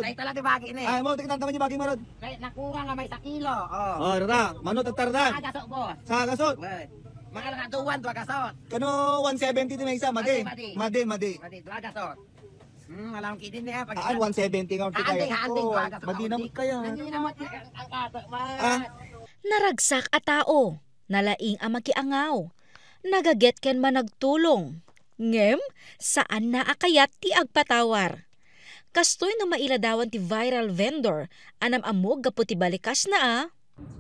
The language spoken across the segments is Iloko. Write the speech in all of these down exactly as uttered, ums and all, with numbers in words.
Ay, tala ti bagi ni. Ay, mo, tiktan taman yung bagi mo, Rod. Kay nakurang nga may sakilo. Oh. Oh, rara. Mano, tatardan. Sa gasot, boss. Sa gasot. Wait. Mga lang duwan, dua gasot. Kano one seventy ti maysa, madi. Madi, madi. Madi, madi. Madi, dua gasot. Hmm, alam ki din niya. Pag- Aan, one seventy nga ang Haanting, tikay. Haanting, Oh, dua gasot. madi naman kaya. Hindi naman ang kato, man. Ah. Naragsak a tao, nalaing a makiangaw, nagaget ken managtulong. Ngem, saanna a kayat ti agpatawar. Kastoy no mailadawan ti viral vendor a nam-ammog gapu ti balikasna a.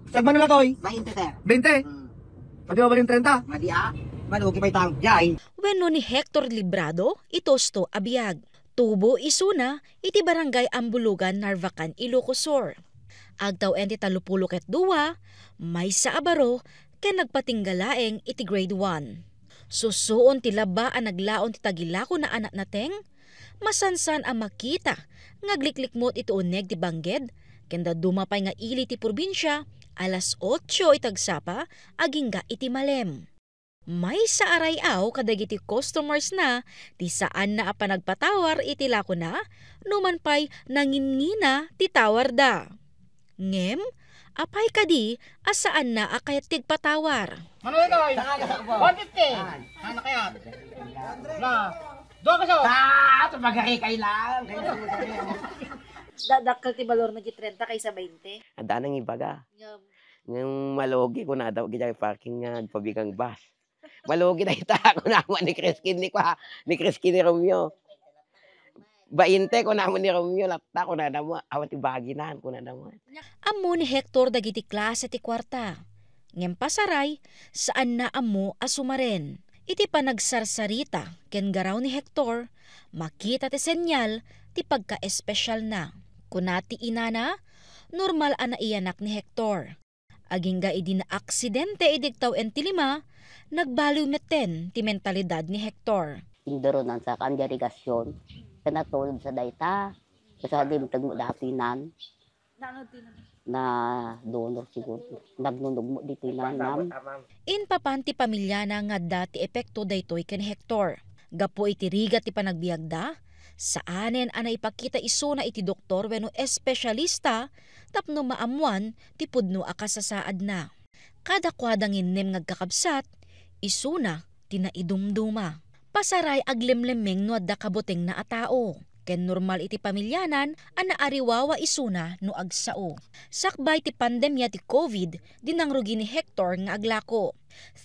Sagmano na, Toy? Bainte, sir. Bainte? Hmm. Pwede ba baling trenta? Madi, ah. Malugi pa itang. Jay. Wenno ni Hector Librado, itosto a biag. Tubo isuna iti Barangay Ambulugan, Narvacan, Ilocos Sur. Agtaw-en ti tallopulo ket dua, maysa a baro, ken nagpatingga laeng iti grade one. Susuon ti labba a naglaon ti tagilakona a natnateng, masansan a makita nga agliklikmot iti uneg ti bangged, ken dadduma pay nga ili ti probinsia, alas otso iti agsapa, agingga iti malem. Maysa a ray-aw kadagiti customersna ti saanna a panagpatawar iti lakona, numan pay nanginngina ti tawarda. Ngem, apay kadi a saanna a kayat ti agpatawar? Mano ito, eh? Saan ka sa upo? One fifty. Saan? Saan na kaya? Na. Doon ka sa. Ah, tumagari kay lang. Dadakkel ti balor na di trenta kaysa bainte. Adda nang ibaga. Ngem. Ngem malugi ko na daw gijay parking nga agpabigang bus. Malugi dayta, kuna man ni Criskin ni kwa, ni Criskin ni Romeo. Bainte, kuna man ni Romeo, latta, kuna na mo, awa ti baginan, kuna na mo. Ammo ni Hector dagiti klase ti kuarta. Ngem pasaray, saanna ammo a sumaren. Iti panagsarsarita ken garaw ni Hector, makita ti senyal ti pagkaespesialna. Kuna ti inana, normal a naiyanak ni Hector. Agingga idi naaksidente idi agtaw-en ti lima, nagbaliw metten ti mentalidad ni Hector. Indurunan sa kan dirigasyon, ken natulog sa dayta. Kasi dimteg mo dati nan. Na ano din? Na donor siguro. Nagnunugmo ditoy nan, ma'am. Inpapan ti pamilyana nga adda ti epekto daytoy ken Hector. Gapu iti rigat ti panagbiagda, saanen a naipakita isuna iti doktor wenno espesyalista tapno maammuan ti pudno a kasasaadna. Kadakuada ngem nga agkakabsat, isuna ti naidumduma. Pasaray aglemlemmeng no adda kabutengna a tao, ken normal iti pamilianan a naariwawa isuna no agsao. Sakbay ti pandemia ti COVID, di nangrugi ni Hector nga aglako.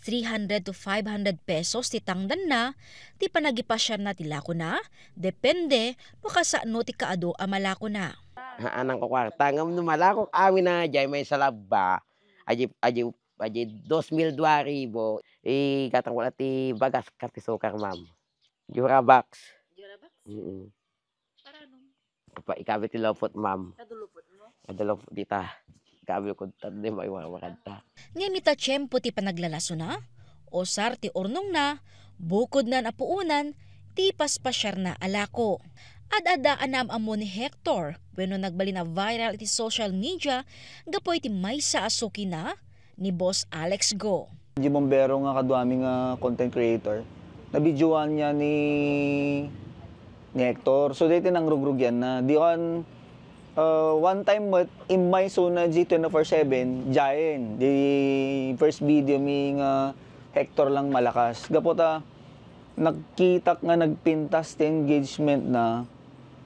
Three hundred to five hundred pesos ti tangdanna, ti panagipasiarna ti lakona, depende no kasano ti kaadu a malakona. Haan ko kuarta, ngem no malakok amin a jay maysa labba, aji, aji, aji dos mil dua ribu, igatangko la ti bagas ken ti sukar, ma'am. Durabox. Durabox? Mm. Para ano? Apa, ikabil ti lupot, ma'am. Kadulupot mo? Kadulupot dita. Ikabil ko, tan, di ba, yung mga makanta. Ngem ita tiempo ti panaglalasona, usar ti urnongna, bukodnan a puonan ti paspasiarna a lako. Ad-adda a naam-ammo ni Hector wenno nagbalin a viral iti social media gapu iti maysa a sukina ni Boss Alex Go. Di bombero nga kaduami nga content creator, nabidyoan niya ni, ni Hector. So, daytoy nangrugrugianna. Di kan, uh, one time met, immay suna di twenty-four seven, diayen. Di first video mi nga Hector lang malakas. Gapu ta, nagkitak nga nagpintas ti engagement na,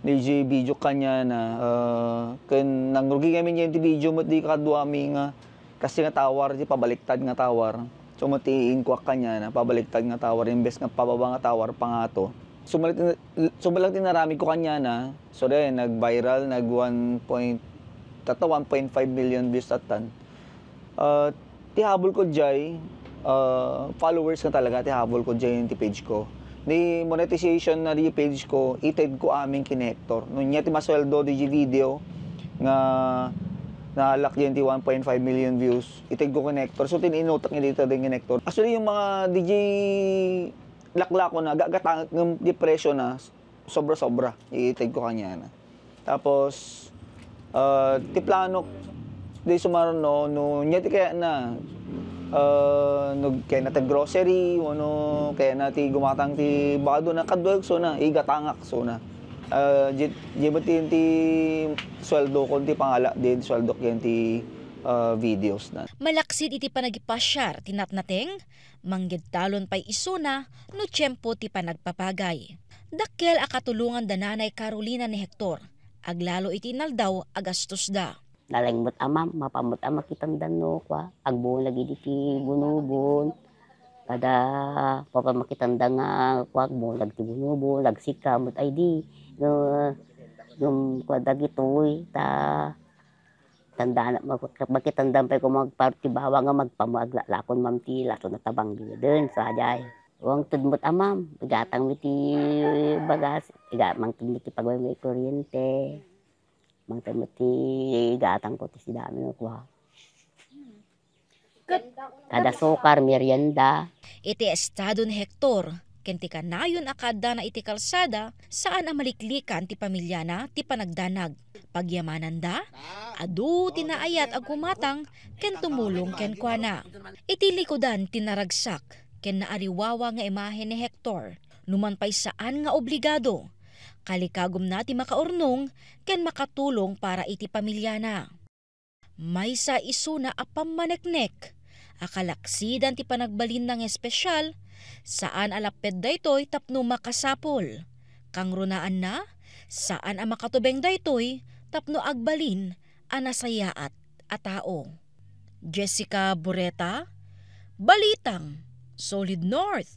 di di video kaniana, ah, ken nangrugi kami diay ti video met di kaduami nga kasi nga tower, di pabaliktad nga tower. So, met ti inkuak kaniana, pabaliktad nga tower, imbes nga pababa nga tower, pangato. Sumalik, sumalik ti naramid ko kaniana, so, di, nag-viral, nag one point, tatta, one point five million views tattan. Ah, ti habol ko jay, ah, followers nga talaga ti habol ko jay ti page ko. Ni monetization na di page ko, ited ko amin ken ni Hector. No nia ti masueldo di video nga naalak jay ti one point five million views, ited ko ken ni Hector. So, tin-inutak niya dita din ken ni Hector. Actually, yung mga di jay laklako na, gagatangek ngem di presyo na, sobra-sobra, iited ko kaniana. Tapos, ah, ti plano, di sumarno, no, nia ti kayatna, ah, no, kayatna ti grocery, wenno kayatna ti gumatang ti bado na, kaduaek suna, igatangak suna. Ah, di, di ba ti, ti sweldo ko, ti pangala, di sweldo ko ti, ah, videos na. Malaksid iti panagipasiar ti natnateng, mangged talon pay isuna no tiempo ti panagpapagay. Dakkel a katulongan da Nanay Carolina ni Hector, aglalo iti inaldaw a gastos da. Nalengmot a ma'am, mapan met a makitandan no kua, agbulag idi ti bunubon. Kada mapan makitanda nga kua, agbulag ti bunubon, agsika met ay di. No, no, kua dagitoy, ta, tandaan, mak-, makitandan pay ko magparti bawa nga magpamaglalakon ma'am ti lato na tabanggeden, so ajay. Wang tudmot a ma'am, igatang mi ti bagas, iga-, mangtudmot ti pagway mi kuryente. Mangted met ti gatang ko ti sidami nga kua. Ket kada sukar, merienda. Iti estado ni Hector, ken ti kanayon a kaaddana iti kalsada, saan a maliklikan ti pamiliana ti panagdanag. Pagyamananda, adu ti naayat a gumatang ken tumulong kenkuana. Iti likudan ti naragsak ken naariwawa nga imahe ni Hector, numan pay saan nga obligado, kalikagumna ti makaurnong ken makatulong para iti pamiliana. Maysa isuna a pammaneknek a kalaksidan ti panagbalinna nga espesial, saan a lapped daytoy tapno makasapul. Kangrunaanna, saan a makatubeng daytoy tapno agbalin a nasayaat a tao. Jessica Boreta, Balitang Solid North.